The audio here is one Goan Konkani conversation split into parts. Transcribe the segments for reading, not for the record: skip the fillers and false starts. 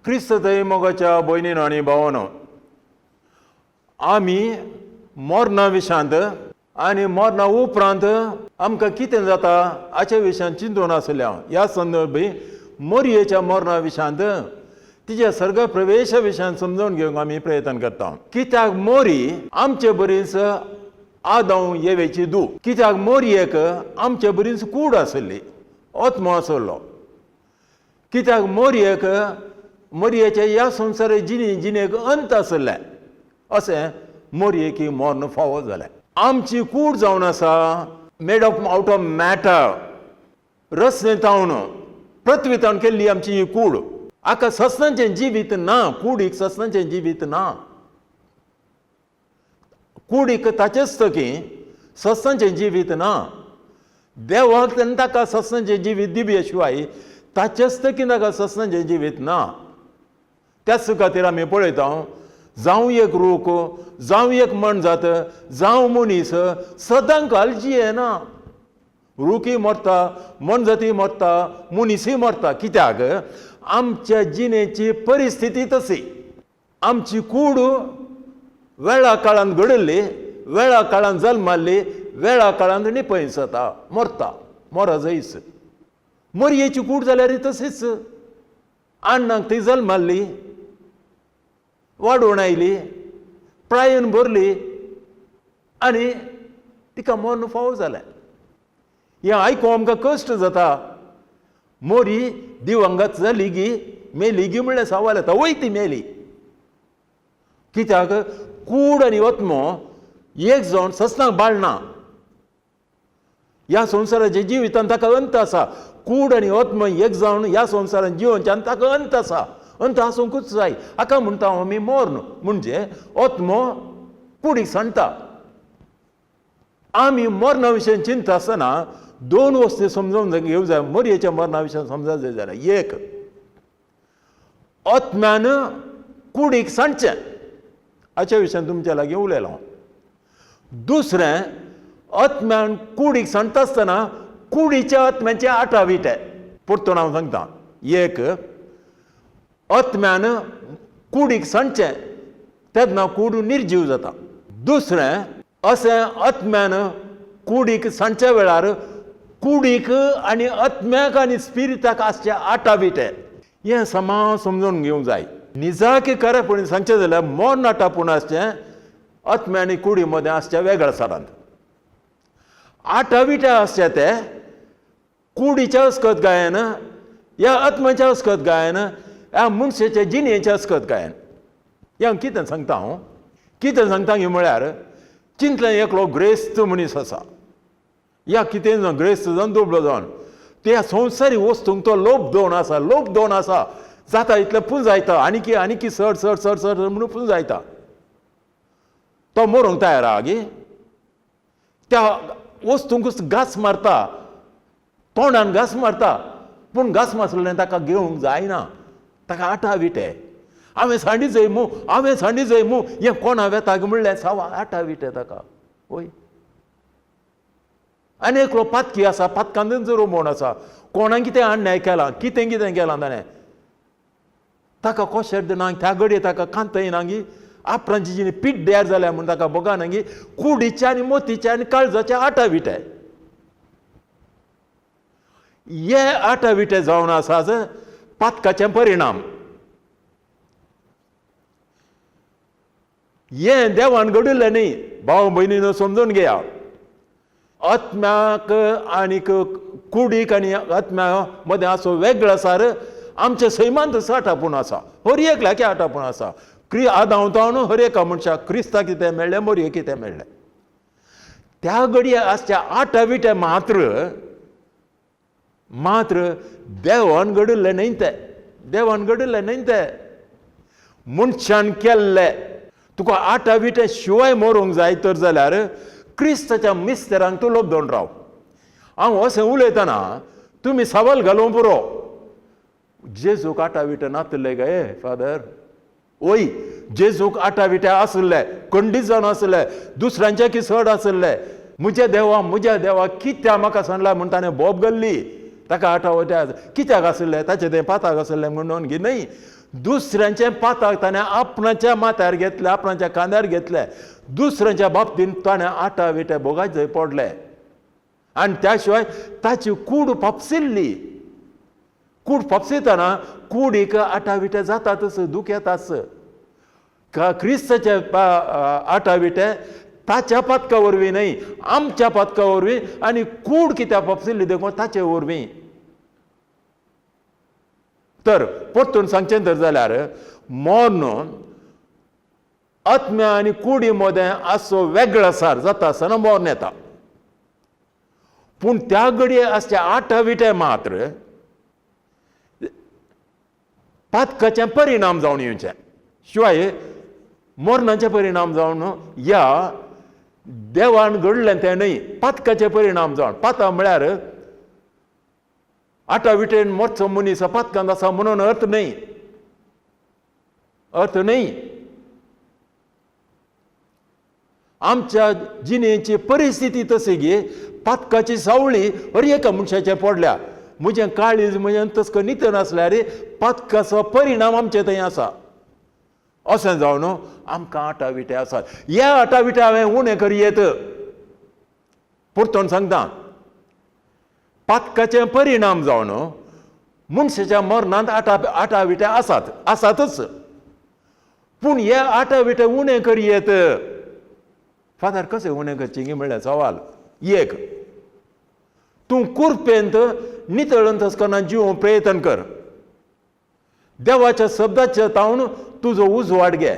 क्रिस्त थंय मोगाच्या भयणीनो आनी भावानो, आमी मरणा विशांत आनी मरणा उपरांत आमकां कितें जाता हाच्या विशयांत चिंतून आसले हांव. ह्या संदर्भी मोरयेच्या मरणा विशांत तिच्या सर्ग प्रवेशा विशयांत समजून घेवंक आमी प्रयत्न करता. कित्याक मोरी आमचे बरीच आदांव येवेची दू, कित्याक मोरयेक आमचे बरीच कूड आसली, आत्मो आसलो. कित्याक मोरयेक मोरयेच्या ह्या संवसार जिणे जिणेक अंत आसलें, अशें मोरयेक मर्ण फावो जालें. आमची कूड जावन आसा made of out of matter, रचनेतावन पृथ्वीतावन केल्ली आमची ही कूड. हाका सस्नाचें जिवीत ना, कुडीक सस्नाचें जिवीत ना, कुडीक ताचेच तकी सस्नाचें जिवीत ना. देवाक तेन्ना ताका सस्नाचें जिवीत दिवये शिवाय ताचेच तकी ताका सस्नाचें जिवीत ना. त्याच खातीर आमी पळयता, जावं एक रूख, जावं एक मनजात, जावं मनीस सदां काल जियेना. रुखूय मरता, मनजातीय मरता, मनीसूय मरता. कित्याक आमच्या जिणेची परिस्थिती तशी. आमची कूड वेळा काळान घडिल्ली, वेळा काळान जल्माल्ली, वेळा काळान निपयस जाता, मरता, मर जयस. मोरयेची कूड जाल्यार तशीच, अण्णाक ती जल्माल्ली, वाडोवन आयली, प्रायन भरली आनी तिका मर्ण फावो जालें. हें आयकूंक आमकां कश्ट जाता. मोरी दिवंगत जाली गी, मेली गी म्हणल्यार सवाल येता. वय ती मेली. कित्याक कूड आनी आत्मो एक जावन ससनाक बाळना. ह्या संवसाराच्या जिवितान ताका अंत आसा. कूड आनी आत्मो एक जावन ह्या संवसारान जिवनच्यान ताका अंत आसा, अंत आसूंकूच जाय. हाका म्हणटा आमी मर्ण, म्हणजे आत्मो कुडीक सांडटा. आमी मरणा विशयी चिंता आसतना दोन वस्तू समजून घेवंक जाय. मोरयेच्या मरणा विशयी समजूंक जाय जाल्यार, एक, आत्म्यान कुडीक सांडचें, हाच्या विशयान तुमच्या लागीं उलयलो हांव. दुसरें, आत्म्यान कुडीक सांडटा आसतना कुडीच्या आत्म्याचे आटाविटे. परतून हांव सांगता, एक, आत्म्यान कुडीक सांडचें तेन्ना कूड निर्जीव जाता. दुसरें, अशें आत्म्यान कुडीक सांडच्या वेळार कुडीक आनी आत्म्याक आनी स्पिरिटाक आसचे आटाविटे. हें समा समजून घेवंक जाय. निजाकी खरेपणी सांगचें जाल्यार मर्ण आटापूण आसचें आत्म्या आनी कुडी मदें आसचें वेगळ्या सरांत. आटाविटे आसचे ते कुडीच्या अस्कत गायन, ह्या आत्म्याच्या अस्कत गायन, ह्या मनशाच्या जिणेच्या अस्कत गायन. हें हांव कितें सांगता, हांव कितें सांगता हें म्हळ्यार, चिंतलें एकलो ग्रेस्त मनीस आसा, ह्या कितें जावन ग्रेस्त जावन दुबळो जावन त्या संवसारी वस्तूंक तो लोभ दवन आसा, लोभ दवन आसा, जाता इतलें पुंजायता, आनीकी आनीकी चड चड चड चड म्हणून पुंजायता. तो मरूंक तयार आहा गी, त्या वस्तूंकूच घास मारता, तोंडान घास मारता, पूण घास मारलें ताका घेवंक जायना, ताका आटा विटे. हांवें सांडी जय मू, हांवें सांडी जय मू, हें कोणा वेता म्हणलें सावा आटा विटे ताका. वय, आनी एकलो पातकी आसा, पातकांतच रोमोण आसा, कोणाक कितें अन्याय केला, कितें कितें केलां ताणें, ताका कोशेर ना, त्या घडये ताका कांतय ना गी, आपणाची जिणी पिड्ड्यार जाल्या म्हूण ताका भोगाना गी. कुडीच्या आनी मोतीच्या आनी काळजाच्या आटा विटे. हे आटा विटे जावन आसा पातकाचे परिणाम. हें देवान घडिल्लें न्ही, भाव भयणीन समजून घेया. आत्म्याक आनी कुडीक आनी आत्म्या मदें असो वेगळो आसार आमच्या सैमांत आटापूण आसा, हर एकल्याक आटापूण आसा. क्रि आदांव तावन हर एका मनशाक क्रिस्ताक कितें मेळ्ळें, मोरये कितें मेळ्ळें. त्या घडये आसच्या आटा विटे मात्र मात्र देवान घडिल्लें न्ही तें, देवान घडिल्लें न्ही तें, मनशान केल्लें. तुका आटा विटे शिवाय मरूंक जाय तर जाल्यार क्रिस्ताच्या मिस्तेरांक तूं लोब दवरून राव. हांव अशें उलयतना तुमी सवाल घालूंक पुरो, जेजूक आटा विटे नातले गे फादर? वय, जेजूक आटा विटे आसले, खंडीत जावन आसले, दुसऱ्यांच्या की चड आसले. म्हज्या देवा, म्हज्या देवा कित्याक म्हाका सांडला म्हूण ताणें बोब घाल्ली. ताका आटा विटे कित्याक आसले, ताचें तें पाताक आसलें म्हणून गी न्हय. दुसऱ्यांचें पाताक ताणें आपणाच्या माथ्यार घेतलें, आपणाच्या खांद्यार घेतलें. दुसऱ्यांच्या बाबतीन ताणें आटा विटे भोगायचे पडले. आनी त्या शिवाय ताची कूड फापसिल्ली. कूड फापसितना कुडीक आटा विटे जातातच, दूख येताच. क्रिस्ताचे आटा विटे ताच्या पातका वरवीं न्हय, आमच्या पातका वरवीं, आनी कूड कित्याक फापसिल्ली देखून ताचे वरवीं. तर परतून सांगचें तर जाल्यार मर्ण आत्म्या आनी कुडी मदें आसचो वेगळो आसार जाता आसतना मर्ण येता. पूण त्या घडये आसचे आटा विटे मात्र पातकाचे परिणाम जावन येवचे, शिवाय मरणाचे परिणाम जावन ह्या देवान घडलें तें न्हय, पातकाचे परिणाम जावन. पातां म्हळ्यार आटा विटेन मरचो मनीस पातकांत आसा म्हणून अर्थ न्हय, अर्थ न्हय. आमच्या जिणेची परिस्थिती तशी गे, पातकाची सावळी हर एका मनशाचेर पडल्या. म्हजें काळीज म्हजें तसको नितळ नासल्यार पातकाचो परिणाम आमचे थंय आसा. अशें जावन आमकां आटा विटे आसात. ह्या आटा विटे हांवें उणें करयेत. परतून सांगता, पातकाचे परिणाम जावन मनशाच्या मरणांत आटा विटे आसात, आसातच. पूण हे आटा विटे उणें करयेत. फादर कशें उणें करचें गी म्हणल्यार सवाल. एक, तूं कुरपेंत नितळंत आसतना जिवोवंक प्रयत्न कर. देवाच्या शब्दाचे तावन तुजो उजवाड घे.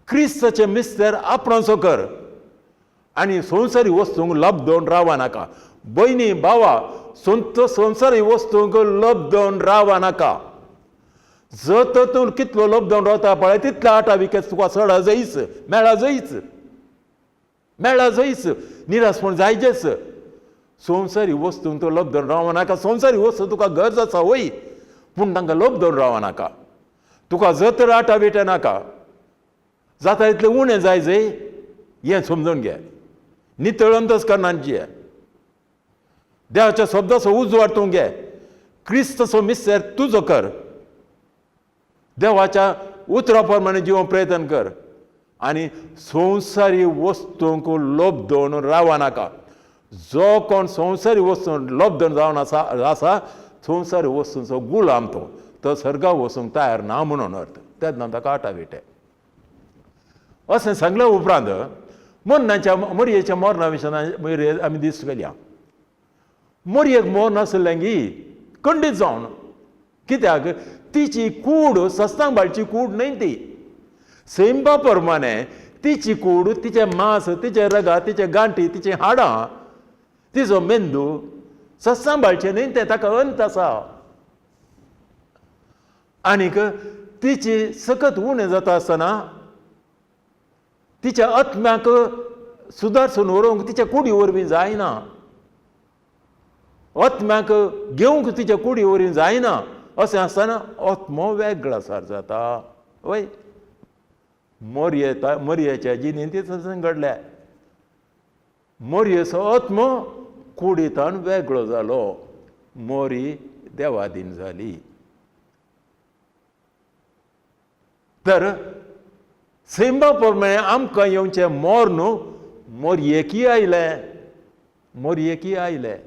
क्रिस्ताचें मिस्तर आपणाचो कर आनी संवसारी वस्तूंक लब्दोवन रावा नाका. भयणी भावा, संवसारी वस्तूंक लब्दोवन रावा नाका. जर तर तूं कितलो लब्दोवन रावता पळय तितले आटा विकेत तुका चड जायच, मेळा जायच, मेळा जायच, निराशपण जायचेच. संवसारी वस्तूंक तूं लब्दोवन रावो नाका. संवसारी वस्तू तुका गरज आसा वय, पूण तांकां लब्दोवन रावो नाका. तुका जर तर आटा विटे नाका, जाता इतलें उणें जाय जय हें समजून घे. नितळंतच करणांची देवाच्या शब्दाचो उजवाड तूं घे. क्रिस्ताचो मिस्तर तुजो कर. देवाच्या उतरा प्रमाणे जिवोवंक प्रयत्न कर आनी संवसारी वस्तूंक लोब दवरून रावा नाका. जो कोण संवसारी वस्तू लोब दवरून जावन आसा आसा संवसारी वस्तूंचो गुलाम तो तो सर्गा वचूंक तयार ना म्हणून अर्थ. तेन्ना ताका आटा विटे. अशें सांगल्या उपरांत मरणाच्या मोरयेच्या मरणा विशयान मोरये आमी दीस केल्या. मोरयेक मरण आसलें गी खंडीत जावन, कित्याक तिची कूड सस्तांग बाळची कूड न्हय ती. सैंबा प्रमाणे तिची कूड, तिचें मांस, तिचें रगात, तिचे गांठी, तिचीं हाडां, तिचो मेंदू सस्तां बाळचें न्हय तें, ताका अंत आसा. आनीक तिची सकत उणें जाता आसतना तिच्या आत्म्याक सुदारसून व्हरूंक तिच्या कुडी वरवीं जायना. आत्म्याक घेवंक तिच्या कुडी वरवीं जायना. अशें आसतना आत्मो वेगळो सार जाता. वय मोरये मोरयेच्या जिणेंत तशें घडलें. मोरयेचो आत्मो कुडींतान वेगळो जालो. मोरी देवादीन जाली. तर सैमा प्रमाणे आमकां येवचें मोर न्हू मोरयेकय आयलें, मोरयेकय आयलें.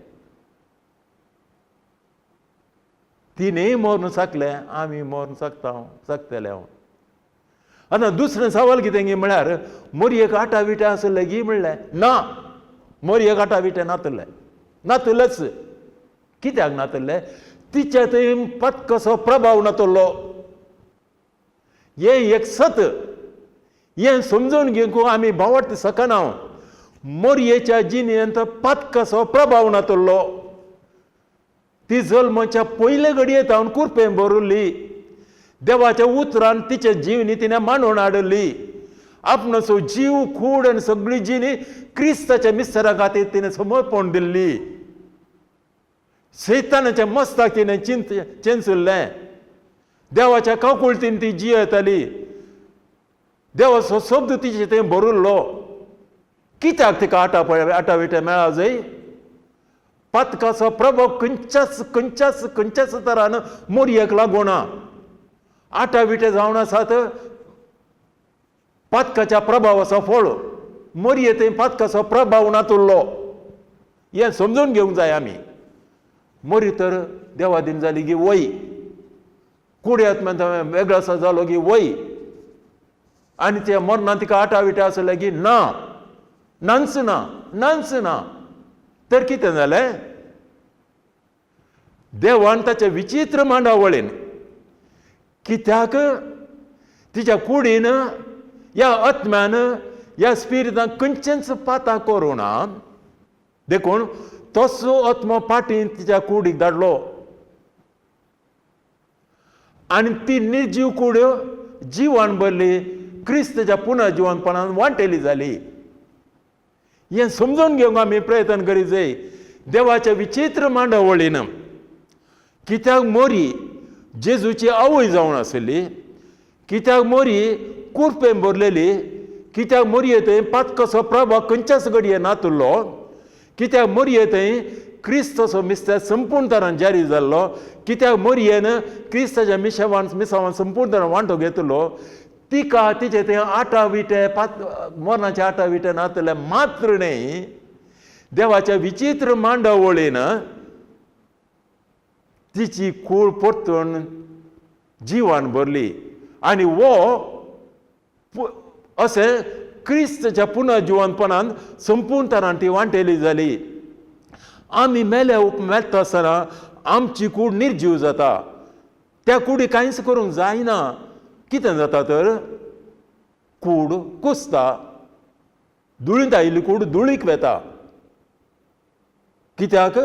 तिणेंय मरून साकलें, आमी मरून साकता साकतले. हांव आतां दुसरें सवाल कितें गी म्हळ्यार मोरयेक आटा विटे आसले गी म्हणलें ना, मोरयेक आटा विटे नातले, नातलेच. कित्याक नातले? तिच्या थंय पत्कसो प्रभाव नातलो. हें एक सत, हें समजून घेवंक आमी भावार्थ शकना. मोरयेच्या जिणेंत पातकाचो प्रभाव नातलो. ती जल्माच्या पयले घडये तावन कुरपें भरिल्ली. देवाच्या उतरान तिचे जिवनी तिणें मांडून हाडिल्ली. आपणाचो जीव कूड आनी सगळी जिणी क्रिस्ताच्या मिस्तरा खातीर तिणें समर्पण दिल्ली. सैतानाच्या मस्ताक तिणें चिंत चेंचुल्लें. देवाच्या काकुळतीन ती जियेताली. देवाचो शब्द तिचे थंय भरिल्लो. कित्याक तिका आटा पळय आटा विटे मेळा जाय? पातकाचो प्रभाव खंयच्याच खंयच्याच खंयच्याच तरान मोरयेक लागूना. आटा विटे जावन आसात पातकाच्या प्रभावाचो फळ. मोरये थंय पातकाचो प्रभाव नातुल्लो हें समजून घेवंक जाय आमी. मोरी तर देवादीन जाली की वय, कुडी आत्म्यान वेगळो आसा जालो की वय, आनी ते मरणान तिका आटा विटे आसले की ना, नाच ना, नाच ना. तर कितें जालें, देवान ताच्या विचित्र मांडावळीन कित्याक तिच्या कुडीन ह्या आत्म्यान ह्या स्पिरितान खंयचेंच पाता करूं ना, देखून तसो आत्मो फाटीं तिच्या कुडीक धाडलो आनी ती निर्जीव कूड जिवान भरली, क्रिस्तच्या पुनर्जिवनपणान वांटेली जाली. हें समजून घेवंक आमी प्रयत्न करीत जाय देवाच्या विचित्र मांडावळीन. कित्याक मोरी जेजूची आवय जावन आशिल्ली, कित्याक मोरी कुरपेन भरलेली, कित्याक मोरये थंय पातकाचो प्रभाव खंयच्याच घडये नातुल्लो, कित्याक मोरये थंय क्रिस्ताचो मिस्तेर संपूर्ण तरान जारी जाल्लो, कित्याक मोरयेन क्रिस्ताच्या मिशवान मिसावान संपूर्ण तरान वांटो घेतलो, तिका तिचे थंय आटा विटे पात मरणाचे आटा विटे नातले मात्र न्हय, देवाच्या विचित्र मांडावळीन तिची कूळ परतून जिवान भरली आनी हो अशें क्रिस्तच्या पुनर्जिवनपणान संपूर्ण तरान ती वांटेली जाली. आमी मेल्या मेळटा आसतना आमची कूड निर्जीव जाता, त्या कुडी कांयच करूंक जायना. कितें जाता तर कूड कुसता, धुळींत आयिल्ली कूड धुळीक वेता. कित्याक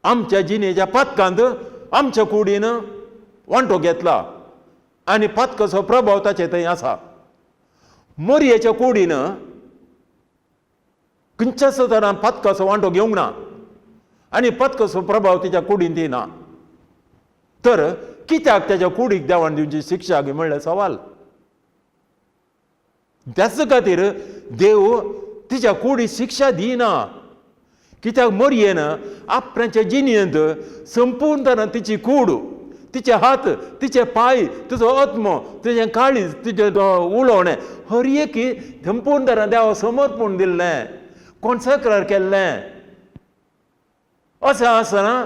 आमच्या जिणेच्या पातकांत आमच्या कुडीन वांटो घेतला आनी पातकाचो प्रभाव ताचे थंय आसा. मोरयेच्या कुडीन खंयच्याच तरान पातकाचो वांटो घेवंक ना आनी पातकाचो प्रभाव तिच्या कुडीन ती ना. तर कित्याक ताच्या कुडीक देवान दिवची शिक्षा म्हणल्यार सवाल. त्याच खातीर देव तिच्या कुडीक शिक्षा दिना, कित्याक मोरयेन आपणाच्या जिणेंत संपूर्ण तरान तिची कूड, तिचे हात, तिचे पांय, तिचो आत्मो, तिचें काळीज, तिचें उलोवणें हर एक संपूर्ण तरान देवा समर्पण दिल्लें, कॉन्सेक्रार केल्लें. अशें आसतना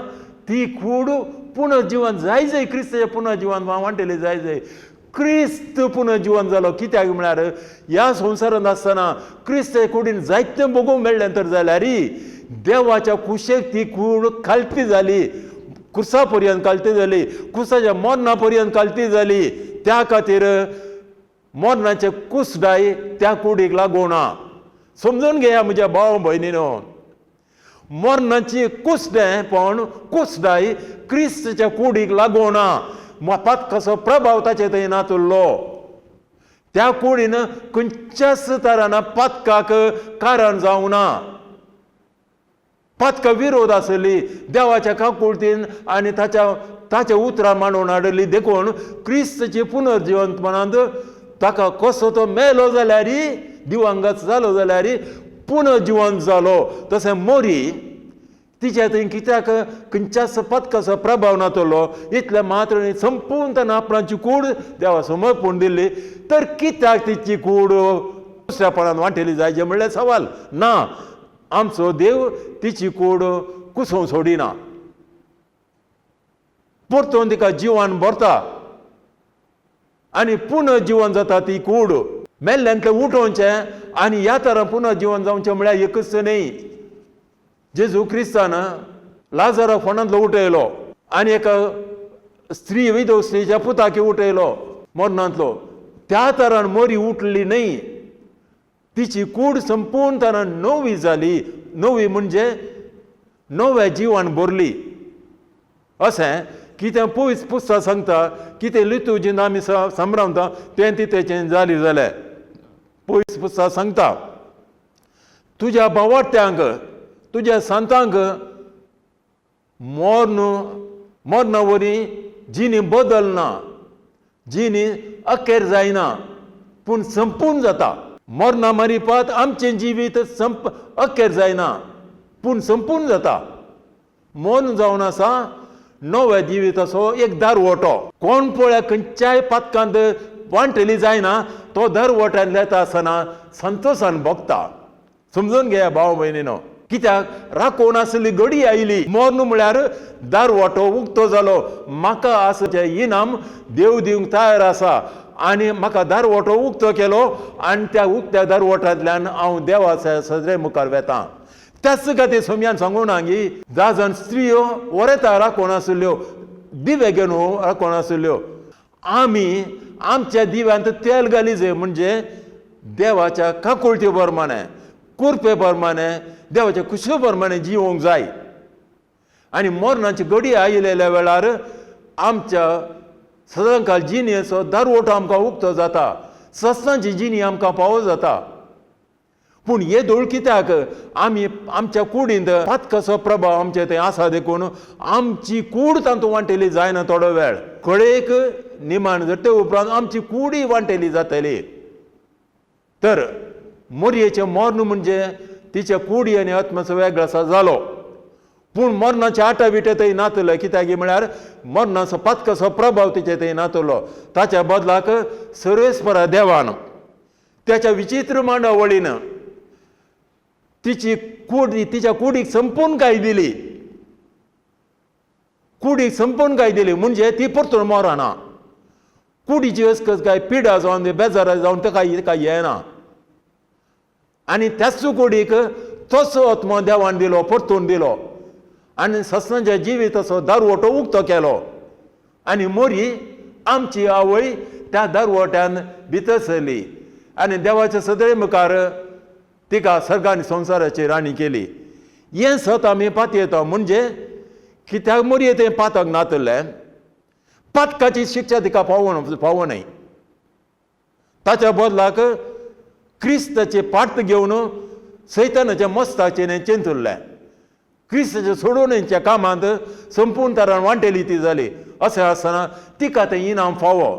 ती कूड पुनर्जिवन जाय जाय, क्रिस्ताचें पुनर्जिवन वांटेलें जाय जाय. क्रिस्त पुनर्जिवन जालो कित्याक म्हळ्यार ह्या संवसारांत आसतना क्रिस्त कुडीन जायतें भोगूंक मेळ्ळें तर जाल्यार देवाच्या कुशेक ती कूड खालती जाली, कुर्सा पर्यंत खालती जाली, कुसाच्या मरणा पर्यंत खालती जाली. त्या खातीर मरणाचे कुसडाय त्या कुडीक लागूना. समजून घेया म्हज्या भाव भयणीनो, मरणाची कुसडें पण कुसडाय क्रिस्तच्या कुडीक लागूना. पातकाचो प्रभाव ताचे थंय नातुल्लो. त्या कुडीन खंयच्याच तरान पातकाक कारण जावंक ना. पातका विरोध आसली देवाच्या काकुळतीन आनी ताच्या ताच्या उतरां मांडून हाडली. देखून क्रिस्तचे पुनर्जिवंतपणांत ताका कसो तो मेलो जाल्यार दिवंगत जालो जाल्यार पुनर्जिवंत जालो. तशें मोरी तिच्या थंय कित्याक खंयच्याच पदकाचो प्रभाव नातलो, इतलें मात्र संपूर्ण ताणें आपणाची कूड देवा समर्पण दिल्ली. तर कित्याक तिची कूड दुसऱ्यापणान वांटेली जायचे म्हणल्यार सवाल ना. आमचो देव तिची कूड कुसोवंक सोडिना, परतून तिका जिवान भरता आनी पुनर्जिवन जाता ती कूड. मेल्ल्यांतलें उठोवचें आनी ह्या तरान पुनर्जिवन जावचें म्हळ्यार एकूच न्हय. जेजू क्रिस्तान लाजरा फोंडांतलो उठयलो आनी एका स्त्री विधव स्त्रीच्या पुताकी उठयलो मरणांतलो. त्या तरान मोरी उठली न्हय, तिची कूड संपूर्ण तरान नवी जाली. नवी म्हणजे नव्या जिवान भरली. अशें कितें पयस पुस्तक सांगता, कितें लितूजीन आमी सांबाळता तें तितेचें जाली जालें. पयस पुस्तक सांगता तुज्या भावाट्यांक तुज्या सांतांक मर्ण मरणा वरी जिणी बदलना, जिणी अखेर जायना पूण संपूर्ण जाता. मरणा मारिपात आमचें जिवीत संप अखेर जायना पूण संपूर्ण जाता. मर्ण जावन आसा नव्या जिविताचो एक दारवटो. कोण पळय खंयच्याय पातकांत वांटेली जायना, तो दरवट्यान येता आसतना संतोशान भोगता. समजून घेया भाव भयणीनो, कित्याक राखून आसली घडी आयली. मर्ण म्हळ्यार दारवटो उक्तो जालो. म्हाका आसा जें इनाम देव दिवंक तयार आसा आनी म्हाका दारवटो उक्तो केलो आनी त्या उक्त्या दारवटांतल्यान हांव देवाच्या सजरे मुखार वेता. त्याच खातीर सोमयान सांगू ना की 10 जाण स्त्रियो वरेता राखून आशिल्ल्यो, दिवे घेवन राखून आशिल्ल्यो. आमी आमच्या दिव्यांत तेल घाली जाय, म्हणजे देवाच्या काकुळटी प्रमाणे, कुरपे प्रमाणे, देवाच्या खुशे प्रमाणे जिवोंक जाय. आनी मरणाची घडी आयिल्ल्या वेळार आमच्या सदांकाल जिणेचो दारवटो आमकां उक्तो जाता, सस्नाची जिणी आमकां पावो जाता. पूण हे धूळ कित्याक आमी आमच्या कुडींत पातकाचो प्रभाव आमचे थंय आसा, देखून आमची कूड तातूंत वांटेली जायना. थोडो वेळ कळेक निमाण जाते उपरांत आमची कुडी वांटेली जातली. तर मोरयेचें मर्ण म्हणजे तिच्या कुडी आनी आत्माचो वेगळो आसा जालो. पूण मरणाचे आटा विटे थंय नातले, कित्याक म्हळ्यार मरणाचो पातकाचो प्रभाव तिचे थंय नातलो. ताच्या बदलाक सर्वेस्परा देवान त्याच्या विचित्र मांडावळीन तिची कूड, तिच्या कुडीक संपूर्ण काय दिली, कुडीक संपूर्ण काय दिली म्हणजे ती परतून मरना. कुडीची अस्कस काय पिडा जावन बेजार जावन ताका काय येना. आनी त्याच कुडीक तसो आत्मो देवान दिलो, परतून दिलो आनी ससनाच्या जिविताचो दारवटो उक्तो केलो. आनी मोरी आमची आवय त्या दारवट्यान भितर सरली आनी देवाच्या सदळे मुखार तिका सर्गान संवसाराची राणी केली. हें सत आमी पातयेता म्हणजे कित्याक मोरये तें पातक नातलें, पातकाची शिक्षा तिका पावो न्हय. ताच्या बदलाक क्रिस्ताचे पाट घेवन सैतानाच्या मस्ताचें चिंतुल्लें, क्रिस्ताचे सोडोवणेच्या कामांत संपूर्ण तरान वांटेली ती जाली. अशें आसतना तिका तें इनाम फावो,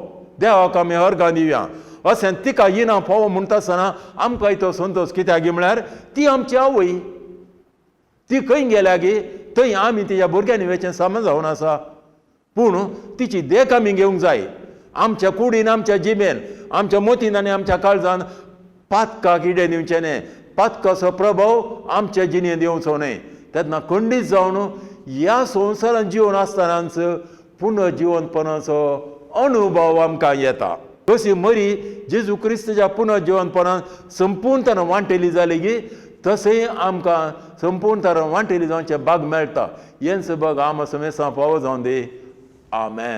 देवाक आमी अर्गां दिवया. अशें तिका इनाम फावो म्हणटा आसतना आमकां तो संतोश, कित्याक म्हळ्यार ती आमची आवय. ती खंय गेल्या गी थंय आमी तिच्या भुरग्यांनी वेचें सामान जावन आसा. पूण तिची देख आमी घेवंक जाय. आमच्या कुडीन, आमच्या जिबेन, आमच्या मोतीन आनी आमच्या काळजान पातकाक इडे दिवचें न्हय. पातकाचो प्रभाव आमच्या जिणेंत येवचो न्हय. तेन्ना खंडीत जावन ह्या संवसारांत जिवन आसतनाच पुनर्जिवनपणाचो अनुभव आमकां येता. कशी मरी जेजू क्रिस्ताच्या पुनर्जिवनपणान संपूर्ण तरान वांटेली जाली की तशें आमकां संपूर्ण तरान वांटेली जावचें भाग मेळटा. हेंच भाग आम समेसां फावो जावन दी. आमेन.